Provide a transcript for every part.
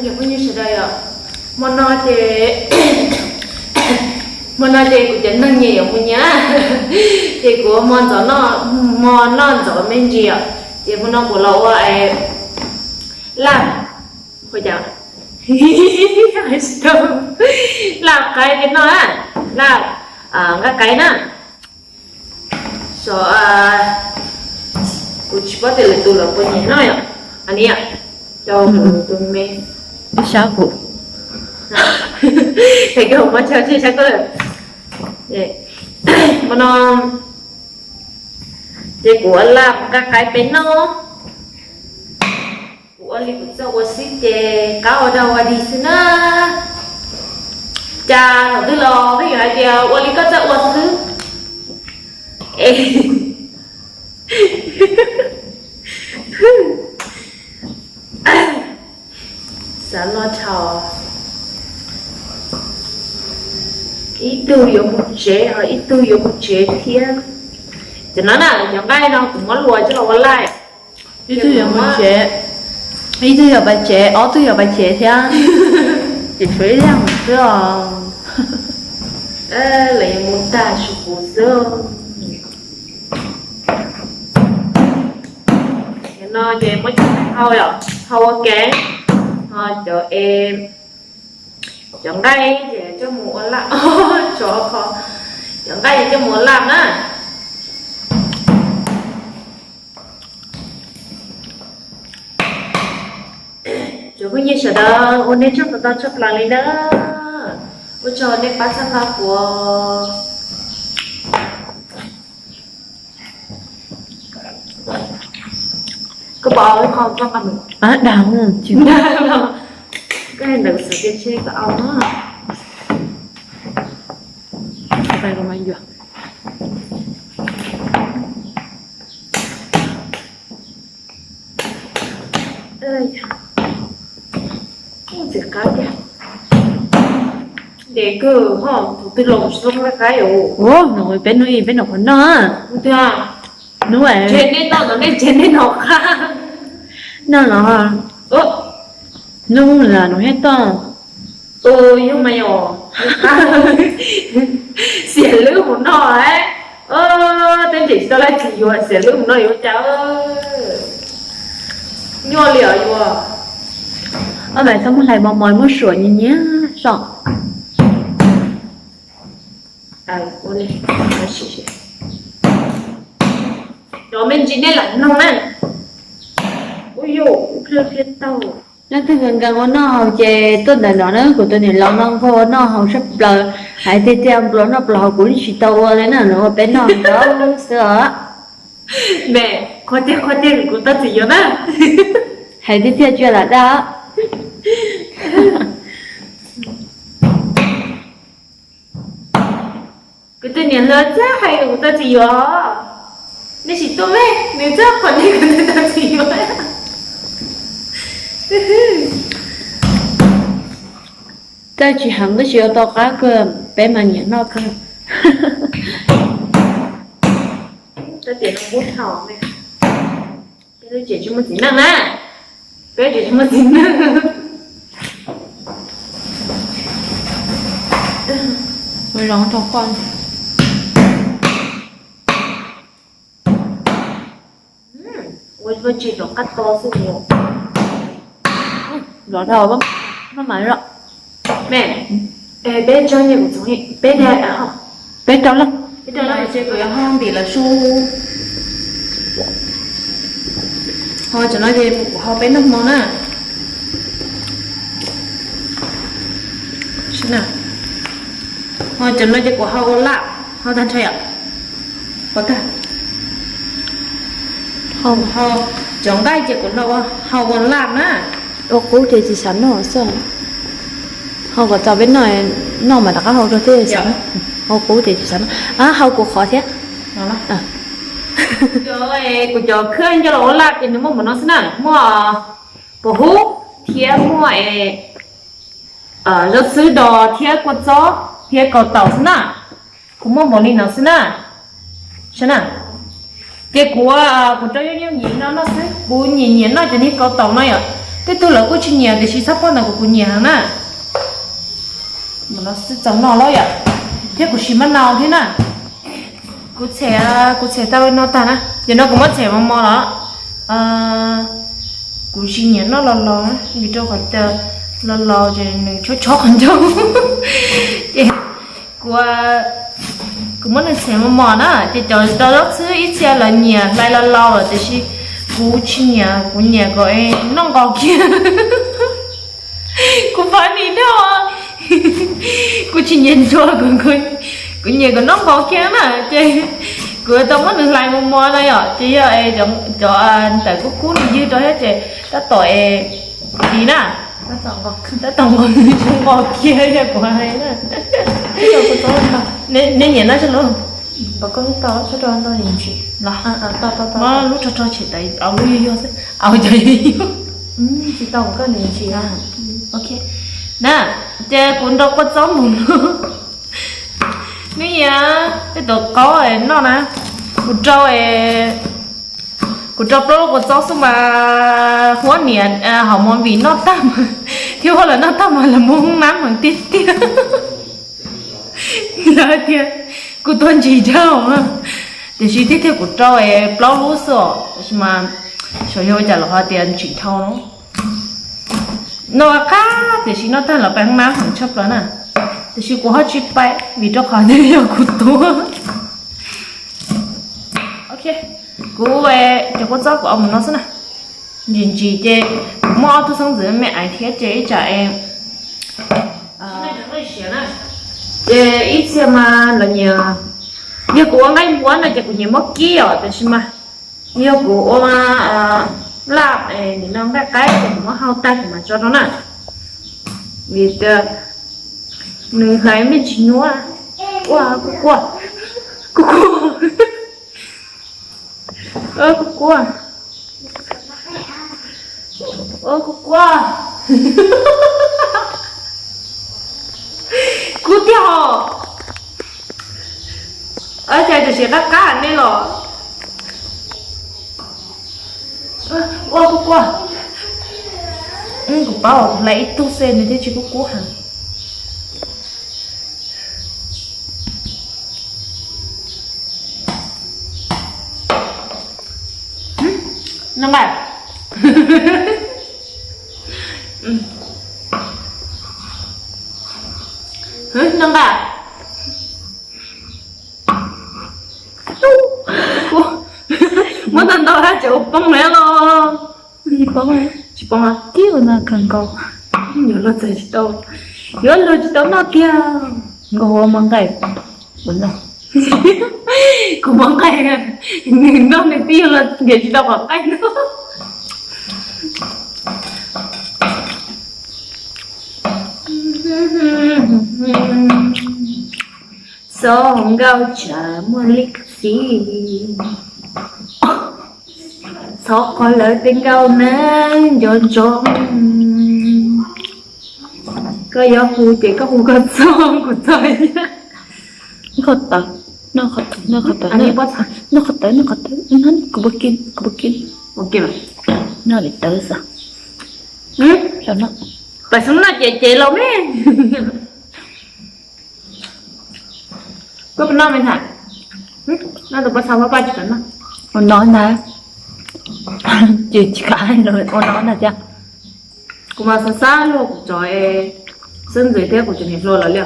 Cov phooj ywg sawv daws yom, hmo no ces, hmo no ces kuv cov neeg nyiam yuav mus nyiam, ces kuv ua hmo ntxov noj, hmo noj ntxov me ntsis yom, ces hmo no kuv los ua laj, laj qaib peb noj na, laj nqaij qaib na. Xyov, kuv tsis paub tias lwm tus los puas nyiam noj yom. Aniam, cov tus me, sab kuv, es koj muab tso tseg sab koj. Hmo no ces kuv ua laj nqaij qaib peb noj. Kuv ua li kuv txawj ua xwb ces qab ua dog ua dig xwb na. Cas thaum twg los pheej yuav hais tias ua li koj txawj ua xwb. Xav no thaum ib tug yuav mus tsev ho ib tug yuav mus tsev thiab. Cov no na, cov nqaij no kuv muab luas coj los ua laj. Ib tug yuav mus tsev, ib tug yuav pais tsev, ob tug yuav pais tsev thiab, ces tshuav ib leeg xwb os. Lawv yuav mus tag tsis kuv xwb. No ces muab cov hau yom, hau ua ke, ho cov es, cov nqaij ces coj mus ua laj, tsov qho, cov nqaij ces coj mus ua laj na. Cov phooj ywg sawv daws, ua nej tsaug tau tshaj plaws li na. Ua tsaug nej pab txhawb nqa kuv. Koj pom qhov dag, koj ntawd xav tias ntshe koj au na. Ntev kawg ho, tus twg los tsis zoo qab qab os. Ua, peb hnub ib peb noj qhov noj. Hnub, nej noj no nej tseg nej noj qab. Noj no, hnub no thiab toj. Yog mas yog, xiam lwb mus noj, tej ntsej tsis tau laij tsis yuav xiam lwb mus noj yuav cas. Nyuaj li os yuav. Ob mas txhob muab hlais mos mos muab suam nyias nyias so. Cov me ntsis nej lam mloog na. Ub yuj, ub pliag pliag tau. Leej twg nkees nkees ua noj haus ces tuaj ntawm no na, kuv tus niam laus no nquag ua noj haus sab plaws, hais tiag tiag nplua noj plaws haus kuv yeej tsis tau ua li na, nws ua peb noj ntau xwb os. Me, qhuas tiag qhuas tiag kuv tau txiv yuav na. Hais tiag tiag tsis lam dag. Kuv tus niam hluas txawj hais kuv tau txiv yuav. Nej sim tuaj me, nws txawj qhuas tiag kuv tau txiv yuav. Txawj tsis heev tab sis ua tau qab kawg, peb mas nyiam noj kawg. Txawj tias nws muab thaum me, peb lub tsev tsis muaj txiv neej na, peb tsev tsis muaj txiv neej. Ua zoo rau koj. Ua tsis los qab to xwb. Los dhau, maj mam los. Me, peb tso nyias kuv txoov, peb dag, peb rau lawm, peb rau lawm, ces kuv yuav ho ntim lawv su. Ho cov no ces kuv ho peb noj hmo na. Ho cov no ces kuv ho ua laj, ho tag nrho yom. Ho cov nqaij ces kuv ho ua laj na. Ua qub ces tsis xav noj xwb. Ho kom txog peb noj, noj mas rov qab hau rau thiab. Ua qub ces tsis xav noj. Hau kuv qhov thiab. Kuv cov khwb nco los ua laj ces nws muaj npaum no xwb na, muaj pos hub thiab muaj zaub xwb dos thiab kua txob thiab kaus taum xwb na. Kuv muaj npaum li no xwb na. Saib na. Ces kuv, kuv rau yooj yooj yim no noj xwb, kuv nyiam nyiam noj cov niag kaus taum no yom. Tej tug lawv kuj tsis nyiam tiam sis txhob poj ntawm kuv, kuv nyiam heev na. Txaus no los yom, thiab kuv siv maj nau thiab na. Kuv txhem, kuv txhem tau li no tag na, ces no kuv muab txhem mos mos los. Kuv tsis nyiam noj los los, vim rau qhov tias los los ces nws chob chob qhov ncauj. Ces kuv, kuv muab nws txhem mos mos na, ces cov zaub txhwb ib txhia lawv nyiam hlais los los lawm tiam sis kuv tsis nyiam, kuv nyiam kom noj nkaus kiag. Kuv funny dhau, kuv tsis nyiam ntsuag, kuv nyiam kom noj nkaus kiag na ces kuv tau muab nws hlais mos mos na yom, ces yog cov ntawm kub kub nws ywg rau thiab ces tab tom es tiv na, tab tom nqos kiag yog kuv hais na. Neb nyiam no tsis lub, lub rog rog tshem tas, lub yog yog xwb, au cov yog yog. Na, ces kuv nrau kua txob mus lub, neb nyiam tej tus qaub noj na, kuv rau, kuv rau plaub lub kua txob xwb mas huab niam hauv movie noj tag mas, thiab huab lawv noj tag mas lawv muab hoob nab mas tiag tiag. Lawv tias kuv tuag ntsim dhau, tiam sis thiab thiab kuv rau plaub lub xwb os, tab sis mas xyov yog ua cas lawv ho tias ntsim dhau no. Noj qab tiam sis noj tag lawv pais hoob nab heev tshaj plaws na, tiam sis kuv ho tsis pais vim rau qhov tias yog kuv tuag. Ok, kuv cov kua txob kuv ua mus no xwb na. Ntsim ntsim ces kuv muaj ob tug xeeb ntxwv me aiv thiab ces ib tsam es ces ib txhia mas lawv nyiam, yog kuv ua nqaij npuab no ces kuv nyiam muab kib os, tiam sis mas yog kuv ua laj nim no nqaij qaib ces kuv muab hau tag kuv mam tso rau na. Vim tias nws hlais me ntsis nyuaj. Ua kuj quaj, kuj quaj, kuj quaj, kuj quaj. Kub tiag os. Cas tam sim qab qab nej los. Ua kuj quaj. Kuv paub hlais ib tug xwb nws thiaj tsis kub kub heev. Noj nqaij. Noj nqaij. Muab tau ntau hab tseem ua poob li los. Tsis poob, tsis poob tib ua no kawg nkaus. Yuav luag txawm tsis tau, yuav luag tsis tau noj tiag. Nkaus ua mov nqaij, kuv mov nqaij, nws noj nws twb yuav luag nrhiav tsis tau qhov nqaij noj. Xob hauv nkauj tsam muaj li txiv, txhob qhov lawv tej nkauj neeg nco ntsoov. Koj yuav hu ces koj hu koj txog kuv txog. Qhov tawv, noj qhov tawv, noj qhov tawv, noj qhov tawv, noj qhov tawv, kuv puas kib, kuv puas kib. Noj li tawv xwb. Tam sim no ces ces los me. Koj puas noj me ntag? Noj tus paj xav paj paj tsis kam noj. Ua no ntag. Ces tsis kam ua no ntag tiag. Kuv mas xav xav luag kuv cov xeeb ntxwv thiab kuv cov niam hluas lawv li.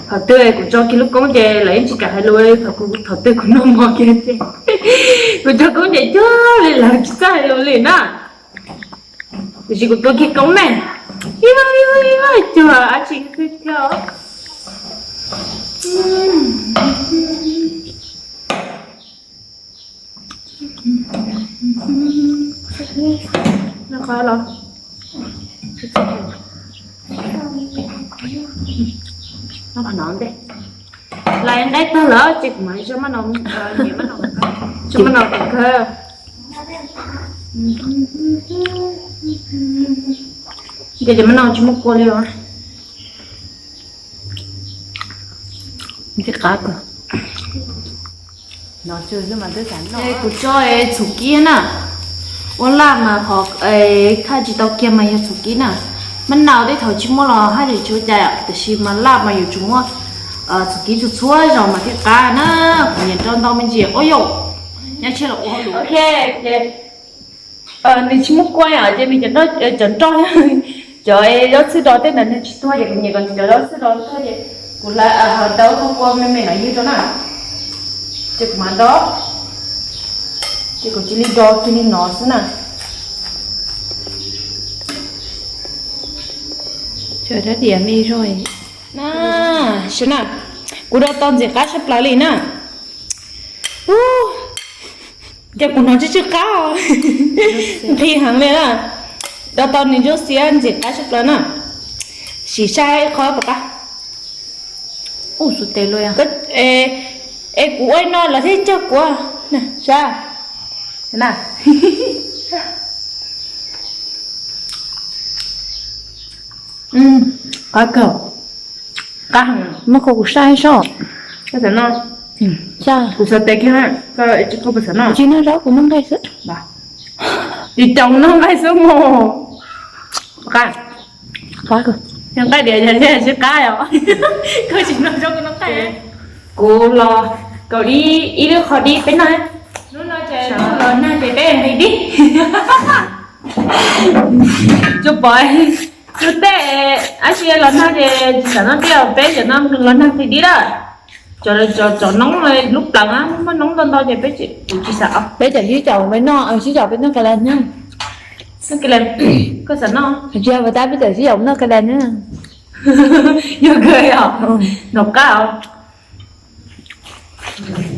Thaum twg kuv tso kiag lub koob ces lawv yeej tsis kam hais lus, thaum twg kuv noj mov kiag ces kuv tso koob ces cuag li lawv tsis txawj hais lus li na. Tiam sis kuv tua kiag koob ne, ib ib ib cuag dab tsi thiab. Noj qhov los, noj qhov no ntej. Lais nqaij tag lawm ces kuv mam li tso maj no, nyiam maj no, tso maj no kom kawg. Ces cov maj no tsis muaj kua li los. Ntshe qab kawg. Kuv tso txhuv kib na. Ua laj mas qhov khaj tsis tau kiag mas yog txhuv kib na. Maj nau tej thaum tsis muaj los haj yam tsis ua cas, tiam sis mas laj mas yuav tsum muaj txhuv kib txhua txhua zaus mas thiaj qab na. Kuv nyiam rau ntau me ntsis ua yom. Nyob tshiab los ua hauj lwm. Nws tsis muaj kua os, ces nws cov nroj, cov zaub txhwb do tej ntawd nws tsis tuag, ces kuv nyiam kom cov zaub txhwb do tuag ces kuv lam ho rau qhov kua me me no ywg rau na. Ces kuv mam do, ces kuv cia li do kiag li no xwb na. Sawv daws, kuv do tau ntxim qab tshaj plaws li na. Ces kuv hnov tsw tsw qab, nqhis heev li na. Do tau nws ntsuab xiab ntxim qab tshaj plaws na. Sim saib qhov puas qab. Es kuv ua no lawv thiaj cog kuv, saib na. Qab kawg. Qab heev. Muab kho kuv saib soj. Koj xav noj? Kuv xav tes kiag, koj puas xav noj? Tsis noj zaub, kuv noj nqaij xwb. Tsis tau noj nqaij xwb mog. Qab. Qab kawg. Noj nqaij diam yog sib qab os. Koj tsis noj zaub, koj noj nqaij. Kuv los kaus dib ib lub qho dib peb noj. Hnub no ces los nag ces peb nqhis dib. Tsuas pom lub tej dab tsi los nag ces tsis xav noj dib, peb cov no los nag nqhis dib lawm. Cov, cov noob lub pleev muaj noob ntau ntau ces peb, kuv tsis xav. Peb cov sib caum peb noj, sib caum peb noj ka la nyob. Koj xav noj? Tsis yog, tab peb cov sib caum noj ka la nyob. Yog kawg os, noj qab os.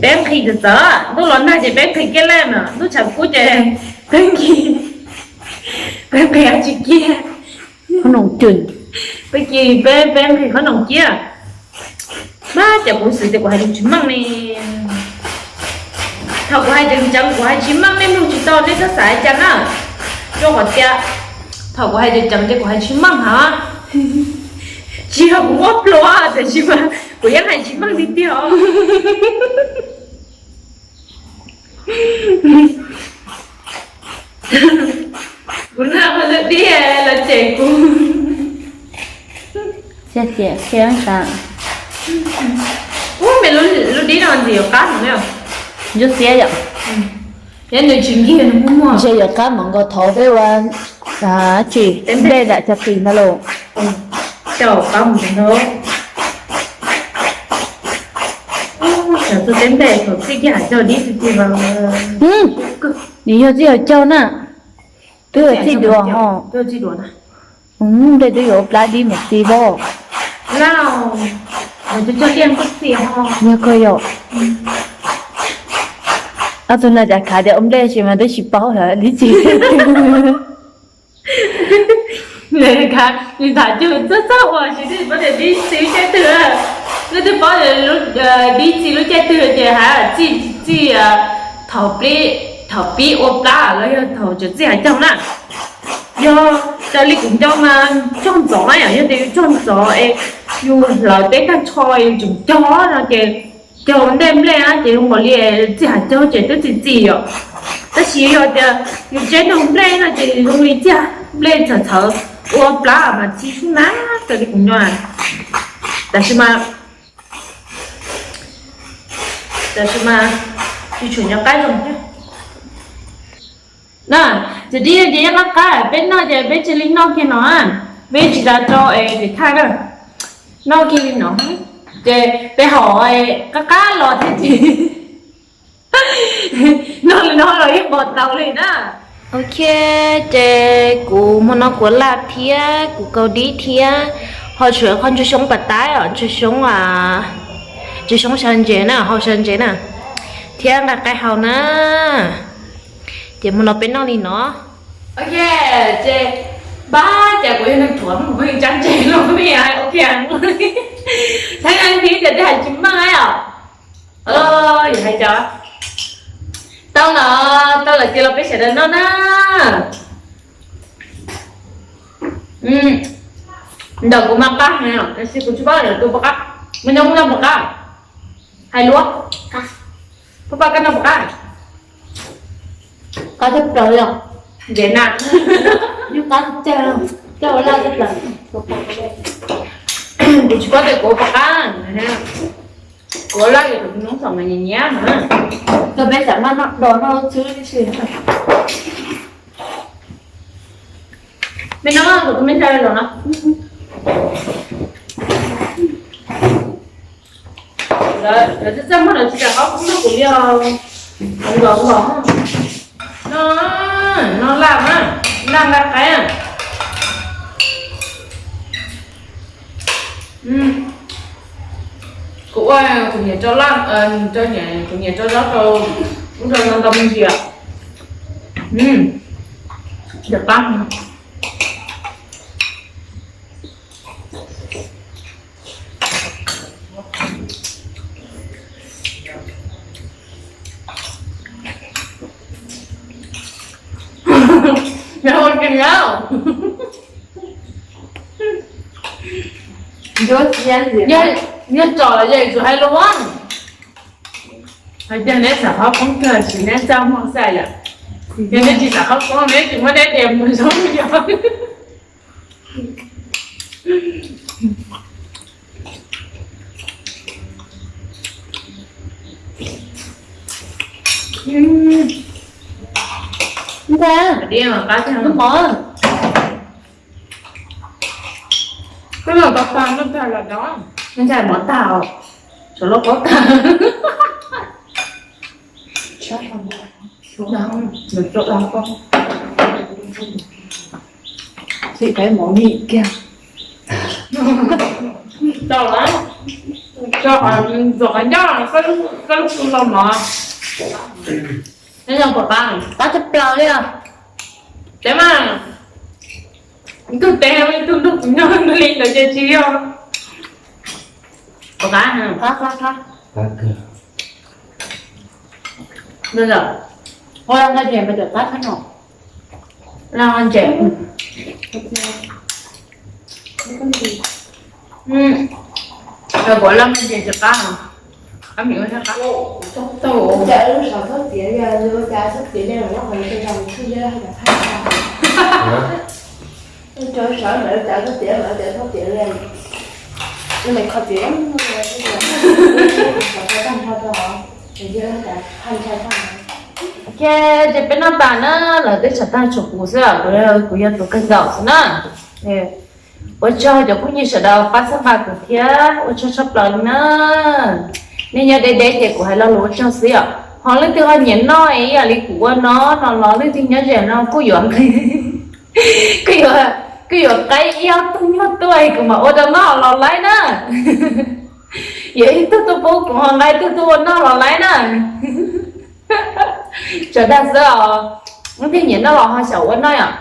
Peb nqhis txawv txawv, ntuj los nag ces peb nqhis kiag lawm, ntuj tshav kub ces peb nqhis, peb nqhis dab tsi kiag? Qhob noom cwm. Peb, peb nqhis qhob noom kiag. Mas cas kuv xav tias kuv hais lus tsis meej ne. Thaum kuv hais tseem ceev kuv hais tsis meej, nej mloog tsis tau nej txhob xav cas na. Rau qhov tias thaum kuv hais tseem ceev ces kuv hais tsis meej heev. Tsis yog kuv muaj pluas, tiam sis mas kuv yeej hais tsis meej tiag tiag os. Kuv noj lawv dib, lawv cem kuv. Ub, me lub dib no ntxim yuav qab heev li. Ntsuab xiab yom. Yog nws tsis nkig nws muaj muag. Ntshe yuav qab mas nkaus thaum peb ua tsis nplej nram cov qis no los. Coj qab mus ntawd. Xav txog teb nplej thaum txij kiag hav caug dib tiag tiag. Nws yog txij hav caug na. Twb yog txij duav ho. Nplej twb yuav plab dib mus txiv voj. Yog koj yom. Ob tug no cas khav tias ua nplej tsis mas twb tsis paub dib txiv. Nws tham cug txog txog ua tsis tau paub tias dib txiv lub caij twg. Leej twg paub dib txiv lub caij twg ces hais txij, txij thaum pib ua plab los yog thaum tseem txij hav caug na. Yog raws li kuv nco mas cog ntxov na yom, yog tias yus cog ntxov es yus hlawv teb tag nrho yus tseem cog no ces cog ua ntej nplej na ces zoo nkaus li txij hav caug ces twb txi txiv yom. Tab sis yog tias yus tseb nrog nplej no ces zoo li txij nplej txhawv txhawv ua plab mas txi sub na, raws li kuv nco na. Tab sis mas, tab sis mas tsis tshua nco qab zoo thiab. Na, ces dib ces yeej qab qab, peb noj ces peb cia li noj kiag no, peb tsis tas rau es pem thaj na, noj kiag li no, ces peb haus qab qab los thiab ces noj li no los yeej pom tau li na. Ok, ces kuv hmo no kuv laj thiab kuv kaus dib thiab, ho tshuav qhov ntsuag xyoob pas tab os, ntsuag xyoob, ntsuag xyoob sawv ntsev na, hau sawv ntsev na, thiab nqa qaib hau na. Ces hmo no peb noj li no. Ok, ces npab cas kuv yog neeg thuam kuv pheej ntshai ntshai los me ok, thaum ntawd tias twb hais tsis meej os. Yuav hais cas? Tau los, tau lawm ces los peb sawv daws noj na. Ntawm kuv mas qab heev, tab sis kuv tsis paub ntawm tus puas qab. Muaj nyob noj puas qab? Hais luag. Paj paj koj noj puas qab? Qab tshaj plaws li os. Ntses na, nyuj qab cag, cag ua laj cag plaws. Kuv tsis paub tias kuv ua pov qab, kuv ua laj yog kuv tus noob xaum mas nyiam nyiam mas. Tus me xav mas noj dos noj xwb li si. Me no, kuv tus me ntxhais los no. Lawv txaj txaj muag lawv tsis kam qab qoob rau kuv li os. Nkaus nkaus no, no laj na, laj nqa qaib. Kuv ua, kuv nyiam rau laj, kuv nyiam rau zaub rau, ub rau no ntau me ntsis. Cov qab. Yog tso los yog tsuas hais lus. Hais tias neb xav qhov qoob kawg sis neb txaj muag xwb yom. Yog neb tsis xav qhov qoob neb tsis muab neb diav mus zoo yom. Ntxhais, mov tag, ntxhais mov tag os, tsov loj qaub tag. Tsis peb mov nim kiag. Tau lawm, tso qhov ncauj, koj lub su los mov. Neb zoo pom qab, qab tshaj plaws li os. Tes mas, tus tes tus ntuj kuv nyob li ntawd ces tsis yog. Pom qab, qab, qab, qab. Ua laj nqa ntses mas cov qab qab no. Laj nqa ntses. Kuv laj nqa ntses tsis qab. Qab mis ua qab. Cas lub sov txhob txiav li, cas txhob txiav li los nyob qhov no, sov ntawd cas txhob txiav li, me kho txiav, sov tag nrho rau, cas phaj ntshai tag. Ok, ces peb noj tas na, lawv twb tsav tag tshuav kuv xwb, kuv yog tus kawg nkaus xwb na. Ua tsaug cov phooj ywg sawv daws pab txhawb nqa kuv thiab ua tsaug tshaj plaws li na. Nej nyob deb deb ces kuv hais lo lus ua tsaug xwb yom. Ho leej twg ho nyiam noj ib yam li kuv ua no no los leej twg nyob ze no kuj yuav, kuj yuav, kuj yuav qaib ib ob tug nyuag tuaj kuv mam ua rau noj los laib na. Yuav ib tug tuaj pub kuv ho nqa ib tug tuaj ua noj los laib na. Sawv daws xwb os, leej twg nyiam noj los ho xyaum ua noj yom.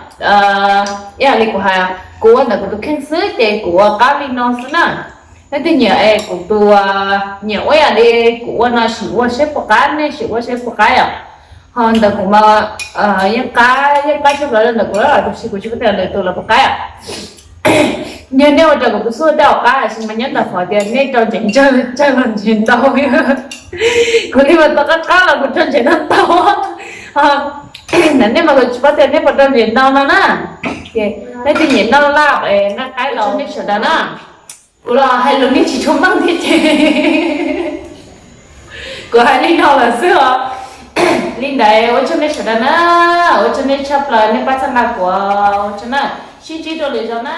Ib yam li kuv hais, kuv ua ntawm kuv tus kheej xwb ces kuv ua qab li no xwb na. Leej twg nyiam es kuv tus, nyiam ua yam li kuv ua no sim ua seb puas qab, nej sim ua seb puas qab yom. Ho ntawm kuv mas yeej qab, yeej qab tshaj plaws ntawm kuv lawm, tab sis kuv tsis paub tias lwm tus los puas qab yom. Yog nej ua rau kuv tus xub tej hauv qab tab sis mas nyob ntawm qhov tias nej rau ntses ntsawg los ntses ntau. Kuv li mas tau qab qab los kuv rau ntses no ntau. Ntawm nej mas kuv tsis paub tias nej puas rau ntses ntau no na. Leej twg nyiam noj laj nqa qaib los nej sawv daws na. Kuv los hais lus nej tsis tshua meej thiab ces kuv hais li no lawm xwb os. Li ntawd ua tsaug nej sawv daws na, ua tsaug nej tshaj plaws nej pab txhawb nqa kuv, ua tsaug na, sib ntsib rau lwm zaus na.